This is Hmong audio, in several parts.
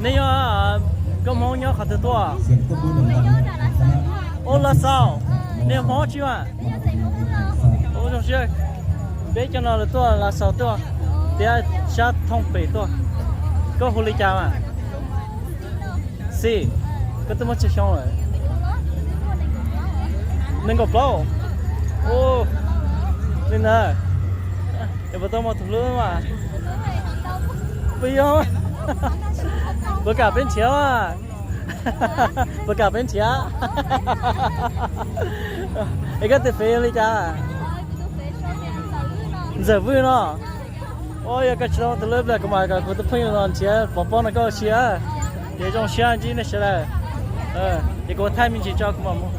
Nej yog nkauj Hmoob nyob qhov twg tuaj? Ua Lav Xaus, nej Hmoob tsis mas? Ua zoo siab, peb cov no lawv tuaj Lav Xaus tuaj, tiab sab thooj pem tuaj. Koj hu li cas mas? Xij, koj twb muaj tsawg xyoo lawm? Nees nkaum plaub. Ua li ntawd, es puas tau muaj tus hlub mas? Puas yog? Puas kam peb nrhiav mas? Puas kam peb nrhiav? Es koj tus fev li cas? Ntxawm Vwj no. Ua yog koj tsis tau tus hlub pliag kuv mam kom kuv tus phooj ywg los nrhiav pov pob no koj ua si. Ces zoo siab ntsib nej sawv daws. Ces kuv thaij me ntsis tso kuv mam mus.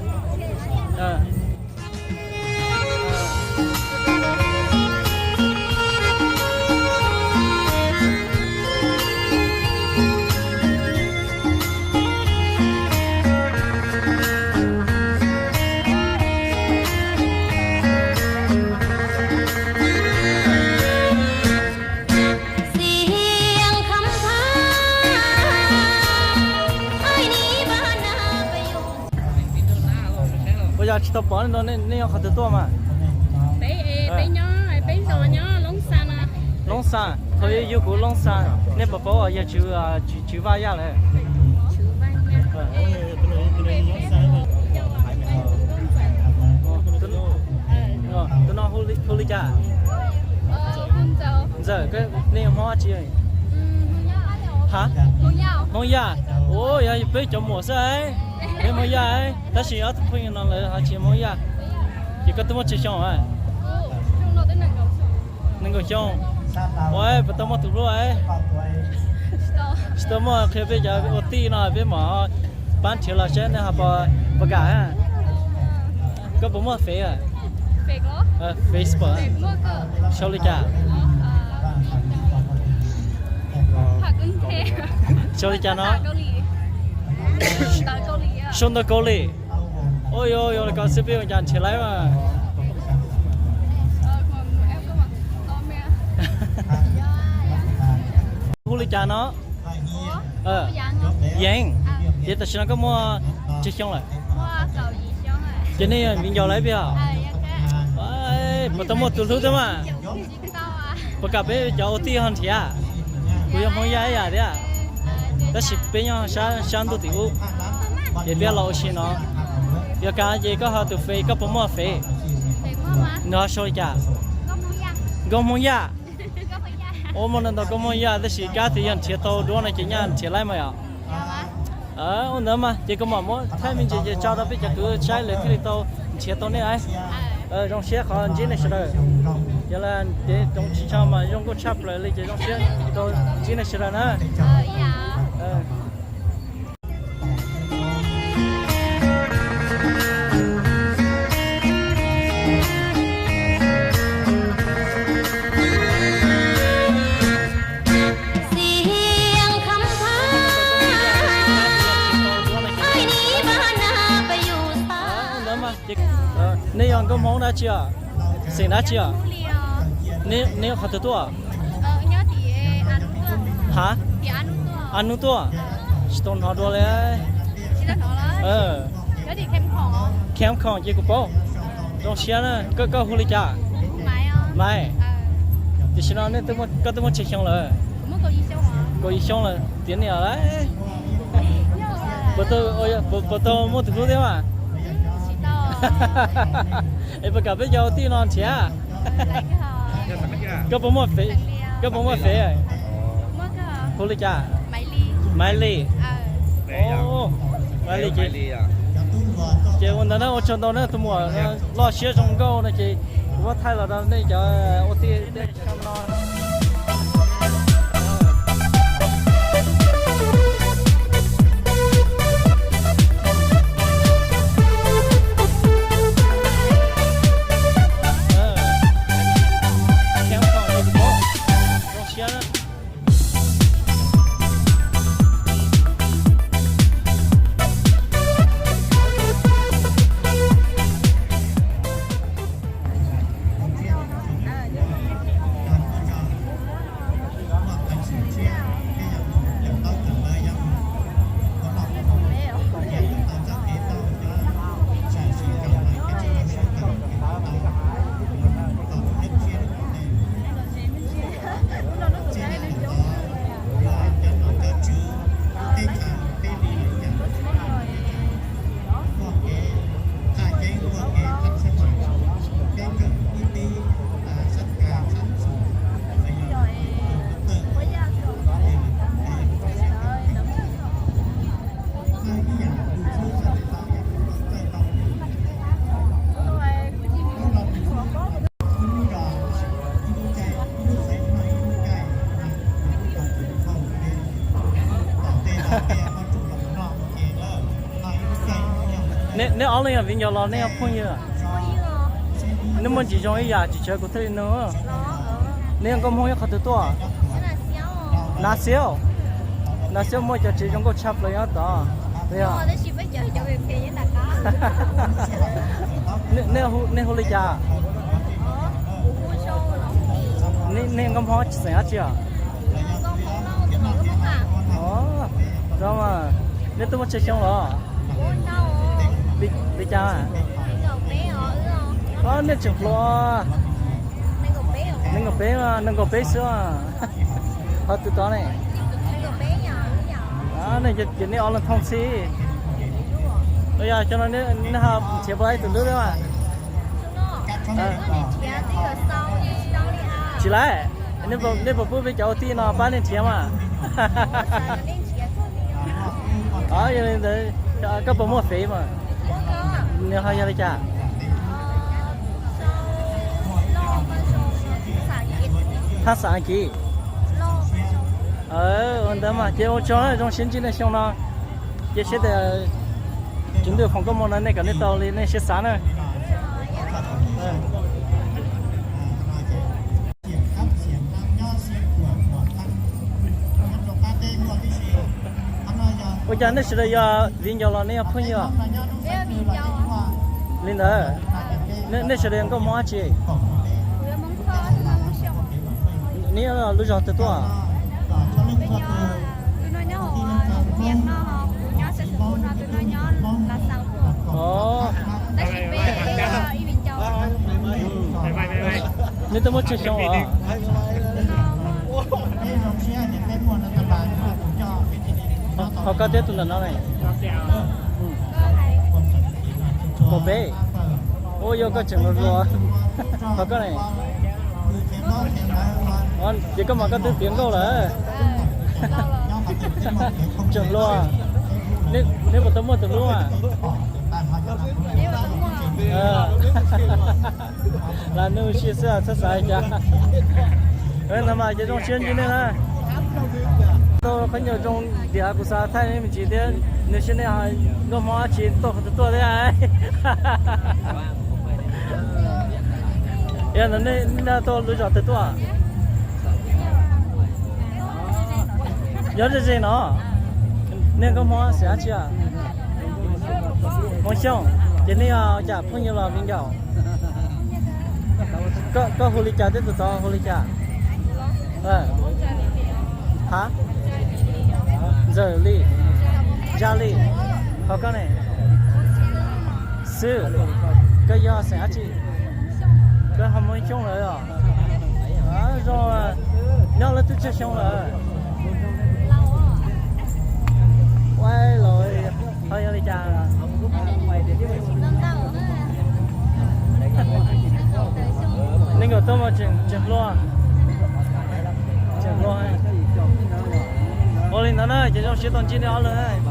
Ua yog tsis tau pom no, nej yog qhov twg tuaj mas? Peb nyob, peb zos nyob Loob Xa no. Loob Xa, thaum ub yug kuv Loob Xa, nej puas paub yog Tswv Vaj Yaj lawm? Tus no hu li cas? Ntxawm, nej Hmoob dab tsi? Ha? Hmoob Yaj. Ua yog peb cov muam xwb, peb Hmoob Yaj, tab sis ob tug phooj ywg no lawv ho tsis Hmoob Yaj. Ces koj twb muaj tsawg xyoo? Nees nkaum xyoo. Ua puas tau muaj tus hlub? Tsis tau muaj, qhia peb cov ua tij no peb mam pab nrhiav los saib nej ho puas kam. Koj puas muaj Face? Facebook. Sau li cas? Sau li cas no? Sau ntawv Kaus Lim. Ua yog, yog li ko xwb peb ua cas nrhiav laib mas. Hu li cas no? Yeev. Ces tam sim no koj muaj tsawg xyoo lawm? Ces nej yog viv ncaus lawm peb os? Puas tau muaj tus hlub thiab mas? Puas kam peb cov ua tij ho nrhiav? Kuv yog Hmoob Yaj ib yam thiab, tab sis peb nyob sab ntuj tim ub, ces peb los ua si no. Yog kam ces koj ho tus Face, koj puas muaj Face? Nws ho sau li cas? Nkauj Hmoob Yaj. Ua muaj ntau ntau Nkauj Hmoob Yaj, tab sis kab tias yog nrhiav tau duab no ces nyaj nrhiav laib mas yom. Ua ntawd mas ces kuv mam muab thaij me ntsis ces tso rau peb cov kwv saib lawv thiaj li tau nrhiav tau nej. Zoo siab qhov ntsib nej sawv daws. Yog li ces tsoom tsis tso mas zoo nkauj tshaj plaws li ces zoo siab tau ntsib nej sawv daws na. Nej yog nkauj Hmoob dab tsi os? Xeem dab tsi os? Nej qhov twg tuaj? Ha? A Nub tuaj? Tsis tau hnov dua li. Kham Khoom ces kuv paub. Zoo siab na. Koj hu li cas? Maiv. Tiam sis no koj twb muaj tsawg xyoo lawm? Kaum yim xyoo lawm, tiav niam lawm. Puas tau muaj tus hlub thiab mas? Es puas kam peb cov ua tij no nrhiav? Koj puas muaj Face? Hu li cas? Maiv Lis. Maiv Lis ces, ces ua ntawd na, ua tsaug ntau na tus muam loj siab zoo nkauj no ces kuv muab thaij los rau nej cov ua tij no. Neb ob leeg yog viv ncaus los nej yog phooj ywg? Neb muaj ntsis zoo ib yam tsis tshawv kuv thiaj li nug. Neb yog nkauj Hmoob nyob qhov twg tuaj? Nas Xiab. Nas Xiab muaj cov tsev zoo nkauj tshaj plaws nyob tod. Nej hu li cas? Nej nkauj Hmoob xeem dab tsi os? Nej twb muaj tsawg xyoo los? Li cas? Nej tseem hluas. Nees nkaum peb, nees nkaum peb xwb. Qhov twg tod ne? Ces nej ob leeg thooj txhij. Yog cov no nej ho nrhiav puas tau ib tug hlub thiab mas? Tsis laib, nej puas pub peb cov ua tij no pab nej nrhiav mas? Yog li ntawd koj puas muaj fev mas? Nws ho yog li cas? Thaj xam Askiv. Ua ntawd mas ces ua tsaug zoo siab ntsib nej xyoo no. Cia siab tias tsis ntuj foom koob hmoov no nej kom nej tau li nej siab xav na. Ua cas nej sawv daws yog viv ncaus los nej yog phooj ywg? Li ntawd, nej sawv daws yog nkauj Hmoob dab tsi? Neb lub zos twg tuaj? Nej twb muaj tsawg xyoo os? Ho koj thiab tus ntawm no ne? Kaum peb. Ua yog koj tseem hluas hluas. Ho koj ne? Ces koj mas koj twb tiav nkauj lawm. Tseem hluas. Neb puas tau muaj tus hlub? Lam nug si xwb txhob xav li cas. No mas ces zoo siab ntsib nej na. Tau qhov nyuam zoo diam kuv xav thaij nej me ntsis thiab, nws siab nej nkauj Hmoob dab tsi tuaj qhov twg tuaj thiab. Yog no nej tuaj lub zos twg tuaj? Nyob ze ze no. Nej nkauj Hmoob xeem dab tsi? Hmoob Xyooj. Ces nej yog cas phooj ywg los viv ncaus? Koj hu li cas thiab tus tod hu li cas? Ha? Ntxawm Lis, Ntsa Lis, ho koj ne? Xwb, koj yog xeem dab tsi? Koj ho Hmoob Xyooj lawm os. Zoo, nyob lawv twb tsawg xyoo lawm? Ua los ho yog li cas? Nees nkaum tuaj mas tseem hluas. Tseem hluas. Ua li ntawd na ces zoo siab tau ntsib nej ob leeg.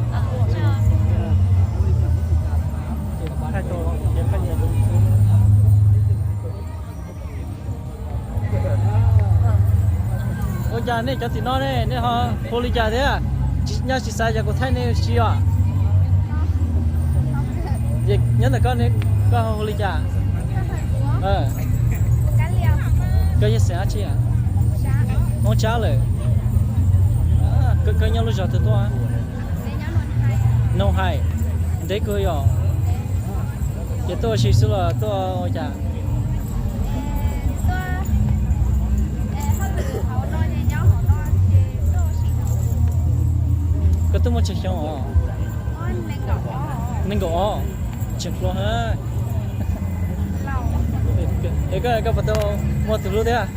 Ua cas nej cov tim no ne nej ho hu li cas thiab? Nyob tsis xav yog kuv thaij nej si os. Nyob ntawm koj, koj ho hu li cas? Koj yog xeem dab tsi? Hmoob Tsab lawm. Koj nyob lub zos twg tuaj? Noog Hais. Ntev kawg yom. Ces tuaj ua si xwb los tuaj ua cas? Koj twb muaj tsawg xyoo os? Nees nkaum ob, tseem hluas heev. Es koj puas tau muaj tus hlub thiab?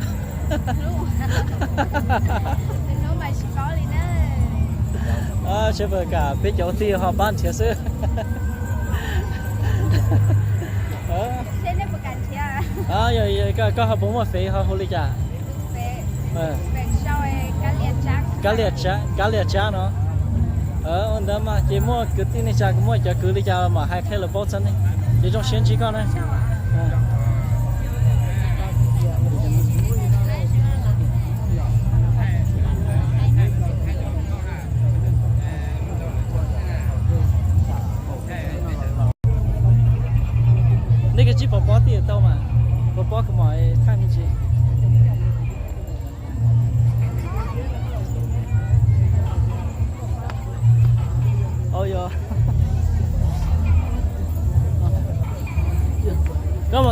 Seb puas kam peb cov ua tij ho pab nrhiav xwb. Koj ho puas muaj fev ho hu li cas? Kab Lias Tsab, Kab Lias Tsab no. Ua ntawd mas ces muaj kwv tij neej tsa, muaj cov kwv li cas mam hais qhia lawv paub txog ne. Ces zoo siab ntsib koj na.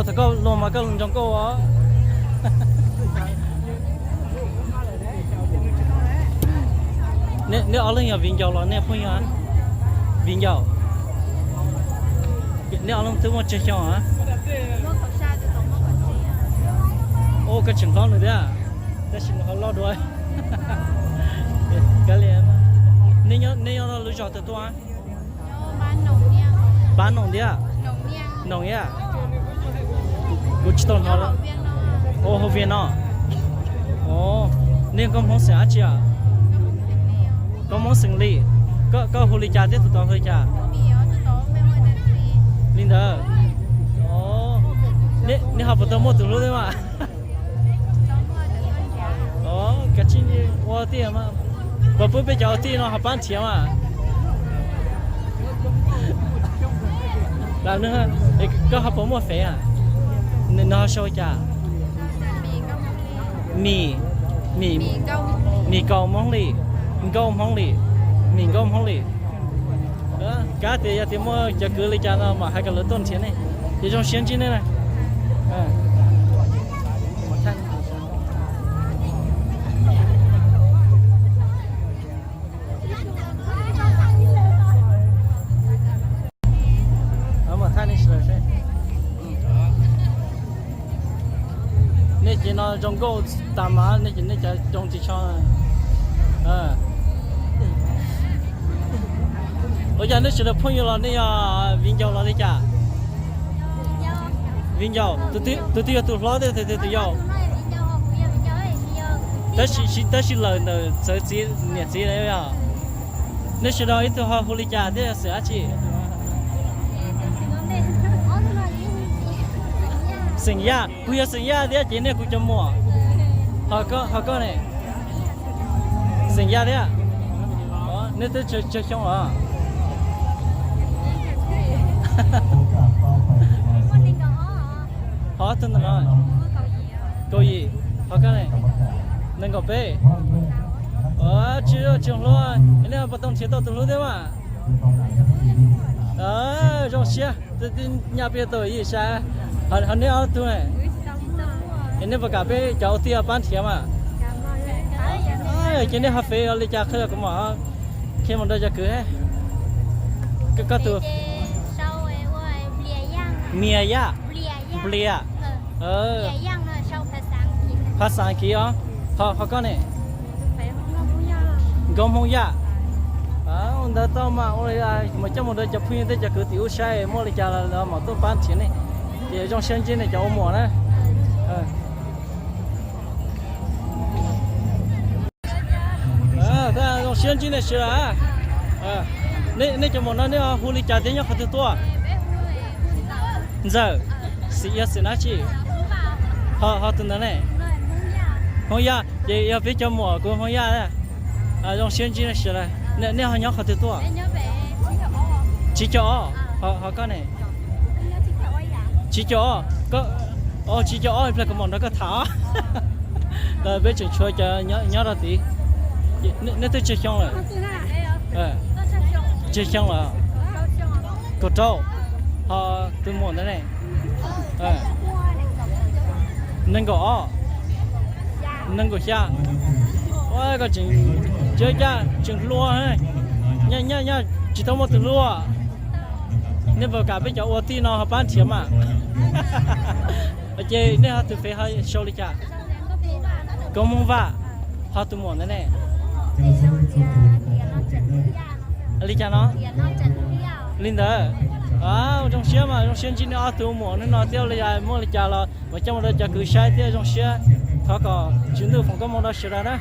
Koj luag mas koj nco nkauj os. Nej ob leeg yog viv ncaus los nej phooj ywg? Viv ncaus. Nej ob leeg twb muaj tsawg xyoo? Ua koj tseem hlob nws thiab, tab sis nws ho loj dua. Nej nyob lub zos twg tuaj? Pab Noom thiab? Noom thiab. Kuv tsis tau hnov. Ua Hauv Vias no. Nej koj Hmoob xeem dab tsi os? Koj Hmoob xeem Lis. Koj hu li cas thiab tus tod hu li cas? Li ntawd. Nej ho puas tau muaj tus hlub thiab mas? Kav tsij ua tij, puas pub peb cov ua tij no ho pab nrhiav mas. Koj ho puas muaj fev? Nws ho sau cas? Mim, Mim, Mim Kaus Hmoob Lis, Nkauj Hmoob Lis, Mim Nkauj Hmoob Lis. Kav tias yog tias muaj cov kwv li cas no mam hais kom lawv tuaj nrhiav nej. Ces zoo siab ntsib nej na. Nej ces no zoo nkauj tas mas nej ces nej cov coob tsis tshua. Ua cas nej sawv daws phooj ywg los nej yog viv ncaus los li cas? Viv ncaus, tus twg yog tus hlob thiab tus twg tus yau? Tab sis, tab sis lawm ntawm txawv txiv niam txiv lawm yog. Nej sawv daws ib tug ho hu li cas thiab yog xeem dab tsi? Xeem Yaj, kuv yog xeem Yaj thiab ces nej kuv cov muam. Ho koj ne? Xeem Yaj thiab. Nej twb tsawg xyoo los? Ho tus ntawm no? Kaum yim. Ho koj ne? Nees nkaum peb. Tsis tsis hluas, nej puas tau nrhiav tau tus hlub thiab mas? Zoo siab, nyaj peb tau yim sai. Ho nej ob tug ne? Es nej puas kam peb cov ua tij pab nrhiav mas? Ces nej ho fev li cas qhia kuv mam qhia mus rau cov kwv. Koj tus? Mias Yaj. Nplias. Phab xav kiv os. Ho koj ne? Nkauj Hmoob Yaj. Ua ntawd tau mas ua li mus coj mus rau cov phooj ywg thiab cov kwv tij ub saib muaj li cas los mam tuaj pab nrhiav nej. Ces zoo siab ntsib nej cov ua muam na. Zoo siab ntsib nej sawv daws. Nej cov muam no nej hu li cas thiab nyob qhov twg tuaj? Ntxawm. Xeem, yog xeem dab tsi? Ho tus ntawd ne? Hmoob Yaj, ces yog peb cov muam kuv Hmoob Yaj. Zoo siab ntsib nej sawv daws. Nej ho nyob qhov twg tuaj? Tsib caug ob. Ho koj ne? Tsib caug ob. Tsib caug ob ib pliag kuv mam nrog koj tham. Peb tseem tshuav cov nyob rau tid. Nej twb tsawg xyoo lawm? Tsawg xyoo lawm? Kaum rau. Ho tus muam ntawd ne? Nees nkaum ob. Nees nkaum xya. Koj tseem, tseem hluas, nyob nyob tsis tau muaj tus hlub. Nej puas kam peb cov ua tij no ho pab nrhiav mas? Ces nej ho tus fev ho sau li cas? Koob Hmoob Vaj. Ho tus muam ntawd ne? Li cas no? Li ntawd. Zoo siab mas zoo siab ntsib nej ob tug muam hnub no thiab, li muaj li cas los mas coj mus rau cov kwv saib thiab. Zoo siab, thov kom Tswv Ntuj foom koob hmoov rau sawv daws na.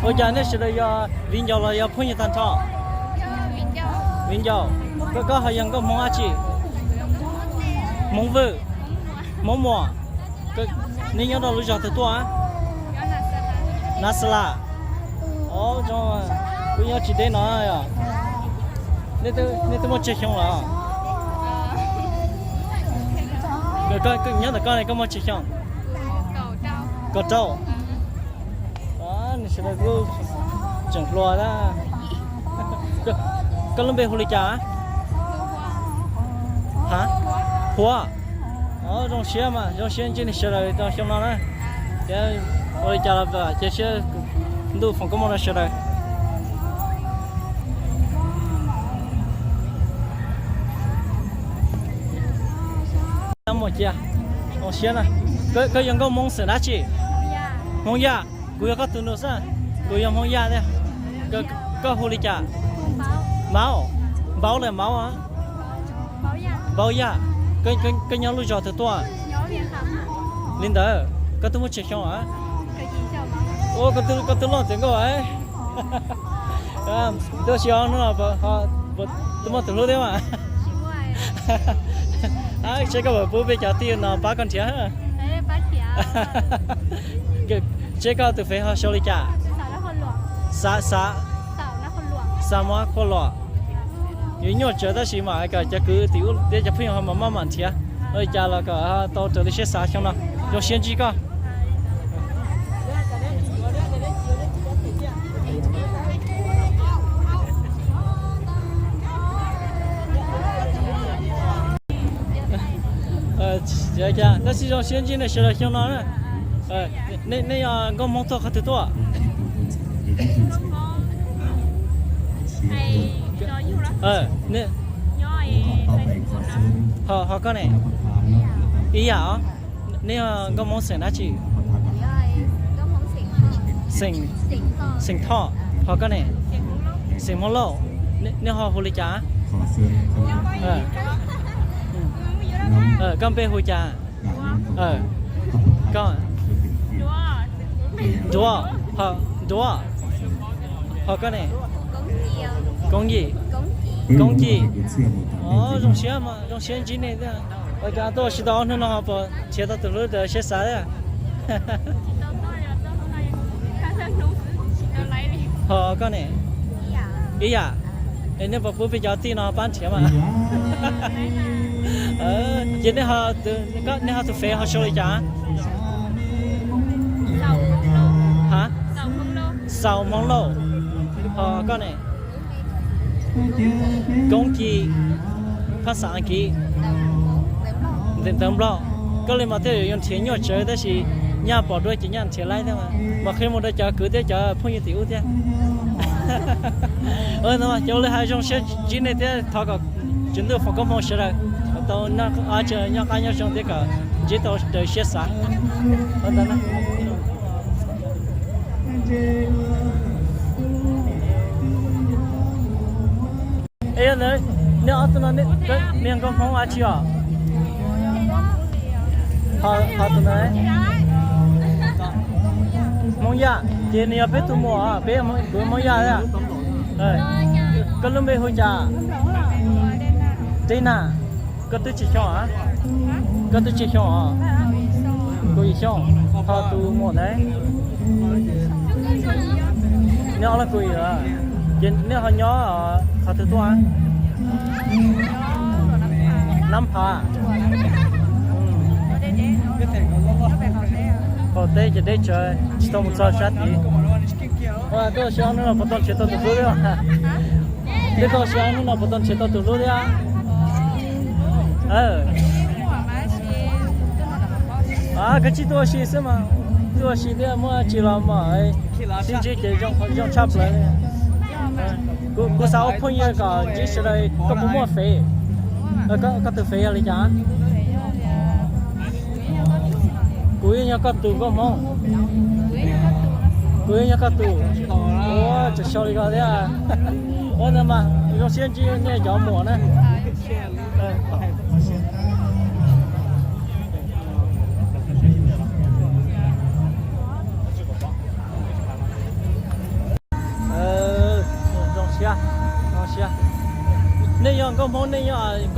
Ua cas nej sawv daws yog viv ncaus los yog phooj ywg tag nrho? Viv ncaus. Koj, koj ho yog nkauj Hmoob dab tsi? Hmoob Vwj, Hmoob Muas. Nej nyob rau lub zos twg tuaj? Nas Las. Kuv nyob tsis deb no. Nej twb muaj tsawg xyoo lawm? Nyob ntawm koj ne koj muaj tsawg xyoo? Kaum rau. Nws sawv daws kuj tseem hluas na. Koj lub npe hu li cas? Ha? Huab. Zoo siab mas zoo siab ntsib nej sawv daws rau xyoo no na. Thiab ua li cas los cia siab ntuj foom koob hmoov rau sawv daws. Cia, zoo siab na. Koj yog nkauj Hmoob xeem dab tsi? Hmoob Yaj. Kuv yog koj tus nus xwb. Kuv yog Hmoob Yaj thiab. Koj hu li cas? Maub. Npaub los Maub? Npaub Yaj. Koj nyob lub zos twg tuaj? Li ntawd, koj twb muaj tsawg xyoo? Ua, koj twb loj tiav nkauj. Tuaj si ob hnub no, twb muaj tus hlub thiab mas. Seb koj puas pub peb cov tij no pab koj nrhiav. Seb koj tus fev ho sau li cas? Xav, xav, xav muab qhua luam. Yuav nyuaj tsawv tab sis mam kom cov kwv tij thiab cov phooj ywg ho mam maj mam nrhiav. Ua li cas los kom tau raws li siab xav xyoo no. Zoo siab ntsib koj. Tab sis zoo siab ntsib nej sawv daws xyoo no na. Nej yog nkauj Hmoob tuaj qhov twg tuaj? Ho koj ne? Ib yam os. Nej yog nkauj Hmoob xeem dab tsi? Xeem, xeem Thoj. Ho koj ne? Xeem Hmoob Lauj. Nej ho hu li cas? Koj npe hu cas? Koj, Duab, Duab. Ho koj ne? Koob Yim. Koob Yim. Zoo siab, zoo siab ntsib nej thiab. Ua cas tuaj ua si tau ob hnub no ho puas nrhiav tau tus hlub raws siab xav thiab? Ho koj ne? Ib yam. Es nej puas pub peb cov tij no pab nrhiav mas? Ces nej ho tus fev ho sau li cas? Ha? Xaus Hmoob Lauj. Ho koj ne? Koob Ci, phab xav Askiv, ntawv Nplog. Koj li mas thiaj yuav nrhiav nyuaj tsawv tab sis nyaj pom dua ces nyaj nrhiav laib thiab mas qhia mus rau cov kwv thiab cov phooj ywg tim ub thiab. Cov li hais zoo siab ntsib nej thiab thov kom Tswv Ntuj foom koob hmoov sawv daws kom tau nyob qab nyob zoo thiab kom ntsib tau raws siab xav. Yog ntawd, nej ob tug no nej yog nkauj Hmoob dab tsi os? Ho tus no Hmoob Yaj, ces nws yog peb tus muam, peb kuv Hmoob Yaj thiab. Koj lub npe hu cas? Dej Nag. Koj twb tsis xyoo, koj twb tsis xyoo os. Kuv yim xyoo. Ho tus muam ntawd, neb ob leeg kuv yim, ces neb ho nyob qhov twg tuaj? Nab Phav. Qaum teb ces deb tsawv tsis tau mus txog sab tid. Tuaj ua si ob hnub no puas tau nrhiav tau tus hlub thiab? Neb tuaj ua si ob hnub no puas tau nrhiav tau tus hlub thiab? Koj tsis tuaj ua si xwb mas, tuaj ua si thiab muaj tsis los mas sib ntsib ces zoo tshaj plaws. Kuv xav ua phooj ywg kom ntsib sawv daws. Koj puas muaj fev? Koj tus fev yog li cas? Kuv yeej yog koj tus nkauj Hmoob. Kuv yeej yog koj tus. Ua tseem sau li ko thiab. Ua ntawd mas zoo siab ntsib nej cov muam na.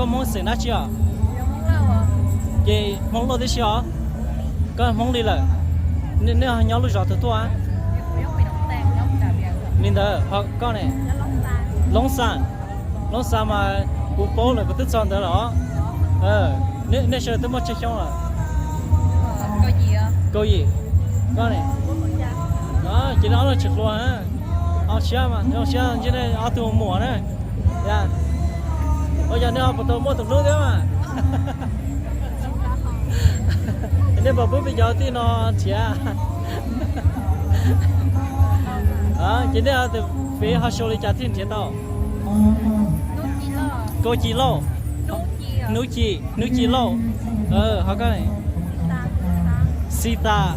Hmoob xeem dab tsi os? Ces Hmoob Lauj tib si os. Koj Hmoob li lawm. Nej nyob lub zos twg tuaj? Li ntawd, ho koj ne? Loob Xas. Loob Xas mas kuv paub lawm, kuv twb txog ntawd lawm os. Nej sawv daws twb muaj tsawg xyoo lawm? Kaum yim. Koj ne? Ces nej ob leeg tsis hluas. Zoo siab mas, zoo siab ntsib nej ob tug muam na. Ua yog nej ho puas tau muaj tus hlub thiab mas? Nej puas pub peb cov tij no nrhiav? Ces nej tus fev ho sau li cas thiaj nrhiav tau? Kaum Ci Lauj. Hnub Ci, Hnub Ci Lauj. Ho koj? Xi Tas.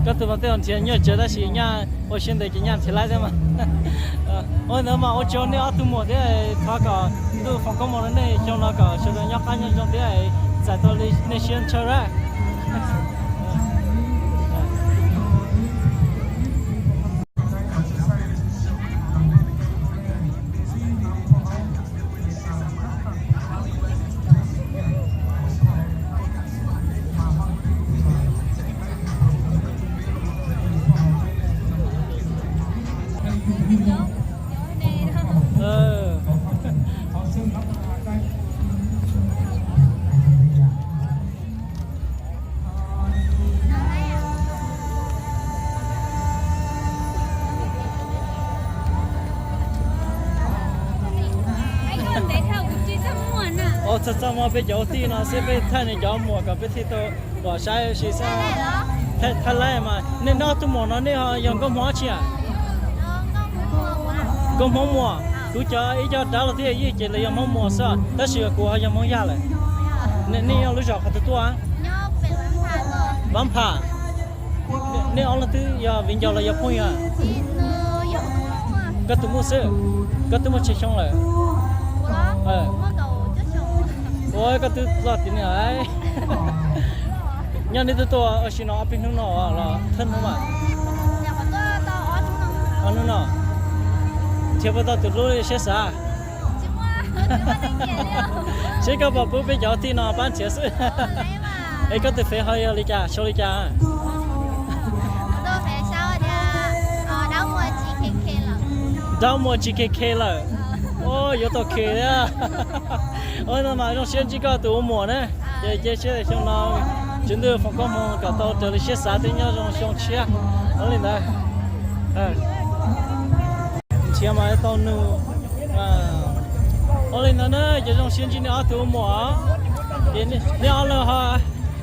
Koj tus mas tej zaum nrhiav nyuaj tsawv tab sis nyaj ua siab ntev ces nyaj nrhiav laib thiab mas. Ua ntawd mas ua tsaug nej ob tug muam thiab, thov kom ntuj foom koob hmoov rau nej xyoo no kom sawv daws nyob qab nyob zoo thiab txais tau nej siab ntshaw lawm. Txog txog muaj peb cov ua tij no xwb, peb thaij nej cov muam kom peb thiaj tau pom saib si xwb. Thaij laib mas nej ob tug muam no nej ho yog nkauj Hmoob dab tsi? Nkauj Hmoob Muas. Kuv cov ib co dab laug thiab yij ces lawv yog Hmoob Muas xwb, tab sis kuv ho yog Hmoob Yaj lawm. Nej yog lub zos qhov twg tuaj? Vab Pham. Nej ob leeg twb yog viv ncaus los yog phooj ywg? Koj tus muaj xwb, koj twb muaj tsawg xyoo lawm? Ua koj twb loj tiag li. Nyob nej twb tuaj ua si no ob peb hnub no los thawj hnub mas? Ob hnub no. Nrhiav puas tau tus hlub li siab xav? Seb koj puas pub peb cov tij no pab nrhiav xwb. Es koj tus fev ho yog li cas, sau li cas? Dab Muas G K K lawm. Yuav tau khe thiab. Ua no mas zoo siab ntsib koj tus ua muam na. Ces cia siab tias xyoo no Tswv Ntuj foom koob hmoov kom tau raws li siab xav thiab nyob zoo xyoo tshiab. Ua li ntawd. Nrhiav mas tau nug. Ua li ntawd na ces zoo siab ntsib nej ob tug ua muam. Ces nej ob leeg ho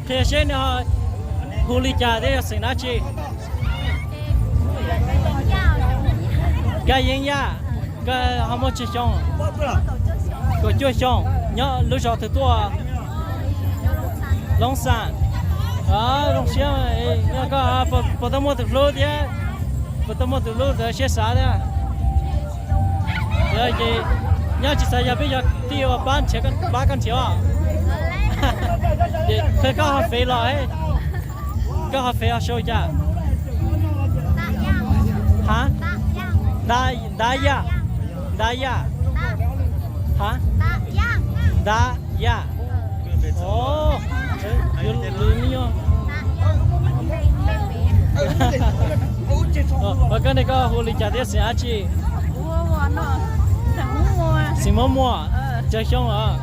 qhia seb nej ho hu li cas thiab yog xeem dab tsi? Kab Yeeb Yaj. Koj ho muaj tsawg xyoo? Kaum cuaj xyoo. Nyob lub zos twg tuaj? Loob Xas. Zoo siab, koj puas tau muaj tus hlub thiab? Puas tau muaj tus hlub txawv siab xav thiab? Ces nyob tsis xav yog peb cov tij uas pab nrhiav, pab koj nrhiav os. Qhia koj ho fev los, koj ho fev ho sau cas? Ha? Nta Yaj. Nta Yaj. Ha? Nta Yaj. Koj ne koj hu li cas thiab xeem dab tsi? Xeem Muas Muas. Tsawg xyoo lawm?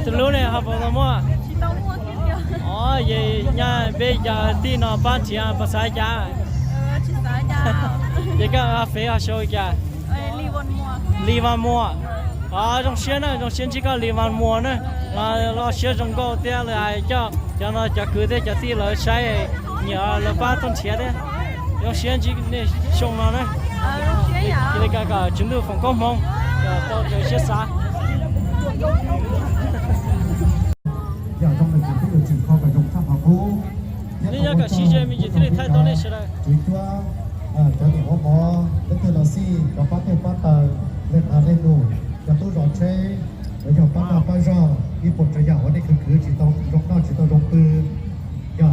Tus hlub ne ho puas tau muaj? Os, es nyaj peb cov tij no pab nrhiav puas xav cas? Ces koj ho fev ho sau cas? Li Vas Muas. Os, zoo siab na, zoo siab ntsib koj Li Vas Muas na. Los siab zoo nkauj thiab lawv hais coj cov no cov kwv thiab cov tij lawv saib, nyiam lawv pab tuaj nrhiav thiab. Zoo siab ntsib nej xyoo no na. Cia li kom Tswv Ntuj foom koob hmoov, kom tau raws siab xav. Nej nyob kom sib ze me ntsis thiaj li thaij tau nej sawv daws. Cov niam ua mov, peb tug los xij, cov pab teg pab taws, leej thav leej nus, cov tub zov tsheb, los yog pab noj pab zog, ib puas tsav yam uas nej khwv khwv tsis tau zoo noj tsis tau zoo pw, yog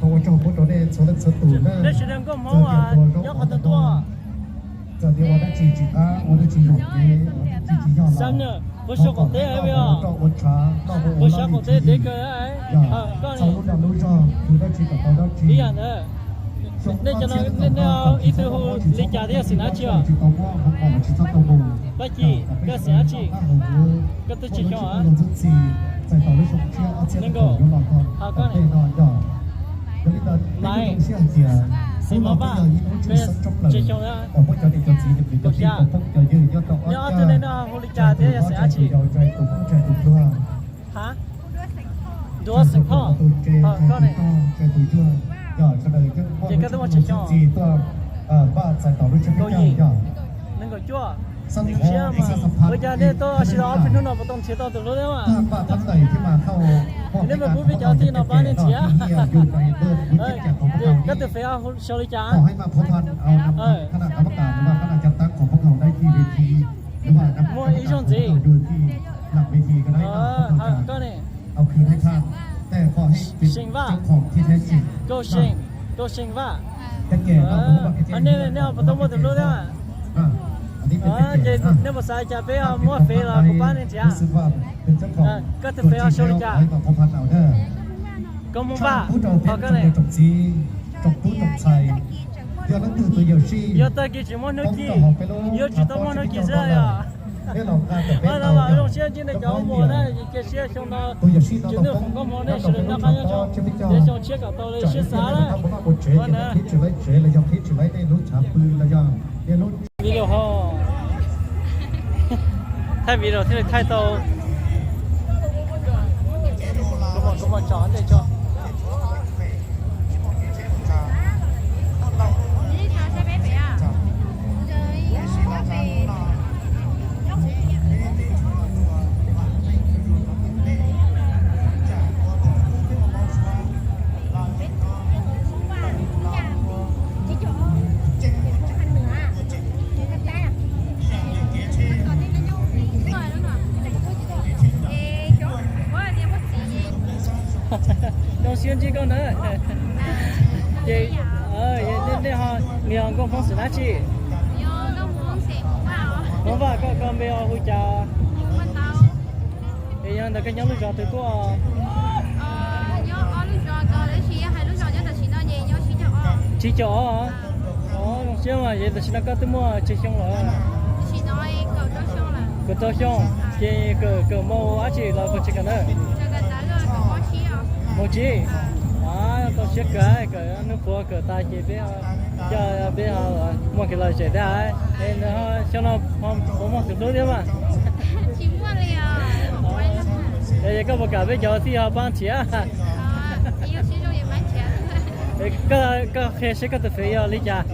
thov ua tsaug pub rau nej txhua leej txhua tus na. Txawm tias ua dab Tsis tsis qab ua dab tsi yog kev tsis tsis yog los puas xyaw qaum teb os, puas xyaw qaum teb dev kawg. Koj txog lub dag lub zog khwv dab tsi kom tau dab tsi. Ib yam ntawd, nej cov no nej ib tug hu li cas thiab xeem dab tsi os? Paj Ci, koj xeem dab tsi? Koj twb tsis xyoo os. Nees nkaum, ho koj ne? Maiv, xeem Maiv Vaj, koj tsis xyoo na? Kaum xya. Nyob ob tug neeg no hu li cas thiab yog xeem dab tsi? Ha? Ntuav Xeem Thoj, ho koj ne? Ces koj twb muaj tsawg xyoo? Kaum yim, nees nkaum cuaj. Zoo siab mas. Ua cas nej tuaj sib los ob peb hnub no puas tau nrhiav tau tus hlub thiab mas? Nej mas pub peb cov tij no pab nej nrhiav. Koj tus fev xyaw li cas? Muaj ib zaug ntxiv. Koj ne? Xeem Vaj. Kaum Xeem, Kaum Xeem Vaj. Nej puas tau muaj tus hlub thiab? Ces nej puas xav cas peb muab fev los kuv pab nej nrhiav. Koj tus fev xyaw li cas? Koob Hmoob Vaj, ho koj ne? Yog tag kis tsis muaj hnub ci, yuav tsis tau muaj hnub ci xwb yog. Zoo siab ntsib nej cov muam na, cia siab xyoo no Tswv Ntuj foom koob hmoov nej sawv daws noj qab nyob zoo, ntev xyoo tshiab kom tau li siab xav na. Video ho thaij video thiaj li thaij tau. Zoo siab ntsib koj na. Ces nej ho, nws yog nkauj Hmoob xeem dab tsi? Hmoob Vaj, koj npe hu cas? Es yog ntawd koj nyob lub zos twg tuaj? Tsib caug ob. Zoo siab mas, es tam sim no koj twb muaj tsawg xyoo lawm? Kaum rau xyoo. Ces kawm mus dab tsi los koj tsis kawm na? Mus tsis? Tau siab kawg, kawm hnub puav kawm tas ces peb coj peb muaj kev lom zem thiab. Es xyoo no puas muaj tus hlub thiab mas? Es koj puas kam peb cov tij ho pab nrhiav? Koj qhia seb koj tus fev yog li cas?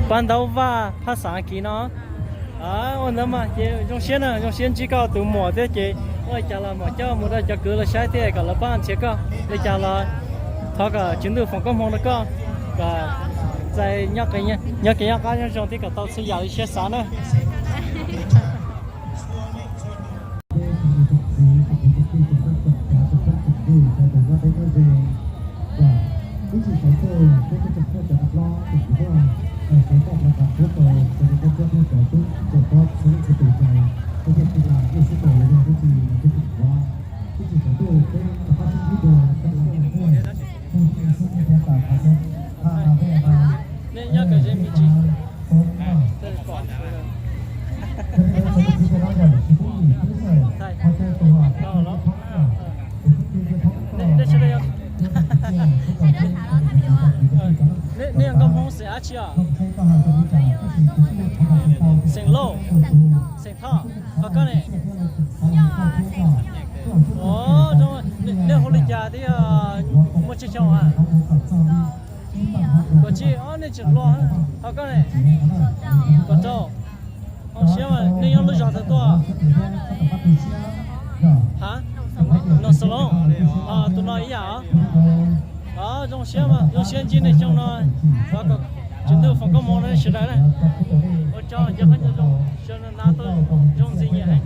Pab Ntaub Vaj phaj xaj kiv no. Ua ntawd mas ces zoo siab na, zoo siab ntsib koj tus muam thiab ces ua li cas los mam coj mus rau cov kwv los saib thiab kom lawv pab nrhiav koj li cas los thov kom Tswv Ntuj foom koob hmoov rau koj kom txais nyob kev nyob qab nyob zoo thiab kom tau txhua yam li siab xav na. Nej nyob kawm ze me ntsis. Nej yog nkauj Hmoob xeem dab tsi os? Xeem Lauj, xeem Thoj, ho koj ne? Nej hu li cas thiab muaj tsawg xyoo? Kaum tsib, nej tseem hluas, ho koj ne? Kaum rau. Zoo siab, nej nyob lub zos twg tuaj? Ha, Noo Xolob, tus no ib yam. Zoo siab, zoo siab ntsib nej xyoo no, thov kom Tswv Ntuj foom koob hmoov rau nej sawv daws na. Ua tsaug, nco qab nco zoo, xyoo no na tuaj zoo ntxiv nyiam heev.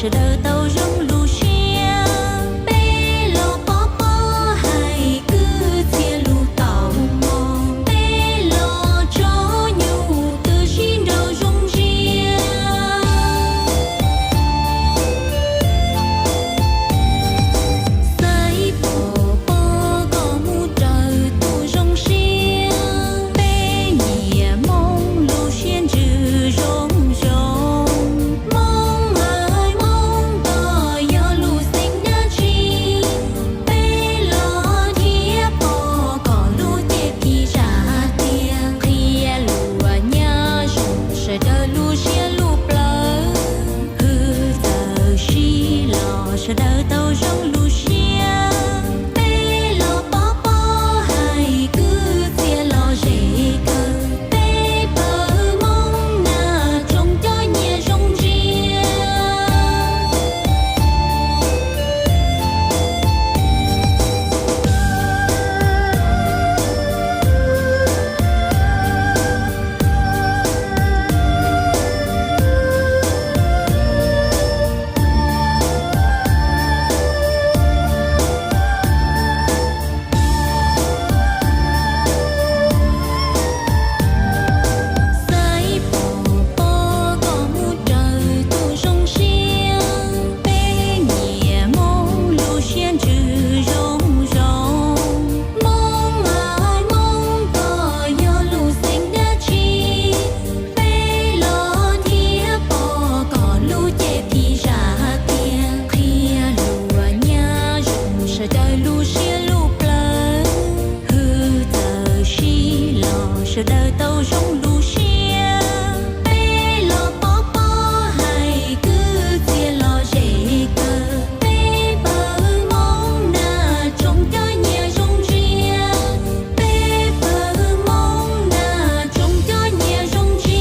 sawv daws tau zoo lub siab, peb los pov pob hais kwv txhiaj lub tau mog, peb los tso nyuj twm sib nraus zoo siab. Xaiv pom pob koj mus raws tus zoo siab, peb nyiam Hmoob lub siab ntsws zoo zoo. Hmoob hais Hmoob koj yog lub xeem dab tsi, peb los thiab pom koj lub cev phim zaj tias qhia luag nyab zoo sawv daws lub siab lub plawv. Hwj txawm sib los sawv daws tau zoo lub siab, peb los pov pob hais kwv txhiaj los ze kawg, peb pawg Hmoob na tsoom cov nyias zoo ntsiag. Xaiv pom pob koj mus raws tus zoo siab, peb nyiam Hmoob lub siab ntsws zoo zoo. Hmoob hais Hmoob koj yog lub xeem dab tsi, peb los thiab pom koj lub cev phim zaj tias qhia luag nyab zoo sawv daws lub siab lub plawv. Hwj txawm sib los sawv daws tau zoo lub siab, peb los pov pob hais kwv txhiaj los ze kawg, peb pawg Hmoob na tsoom cov nyias zoo ntsiag, peb pawg Hmoob na tsoom cov nyias zoo ntsiag.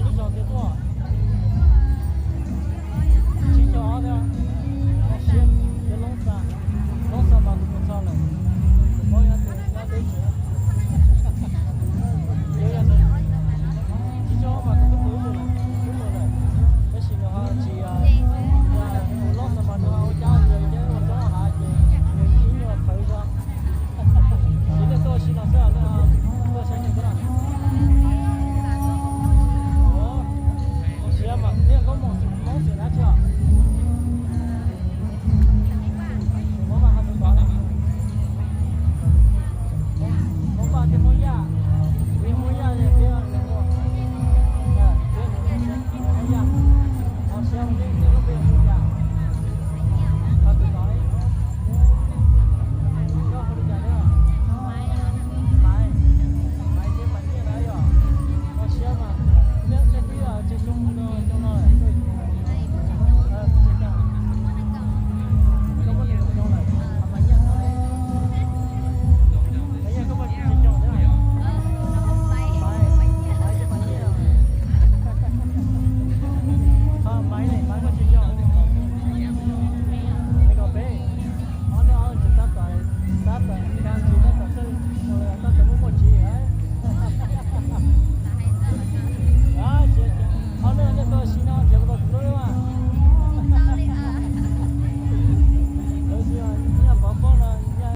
Lub zos tias tuaj.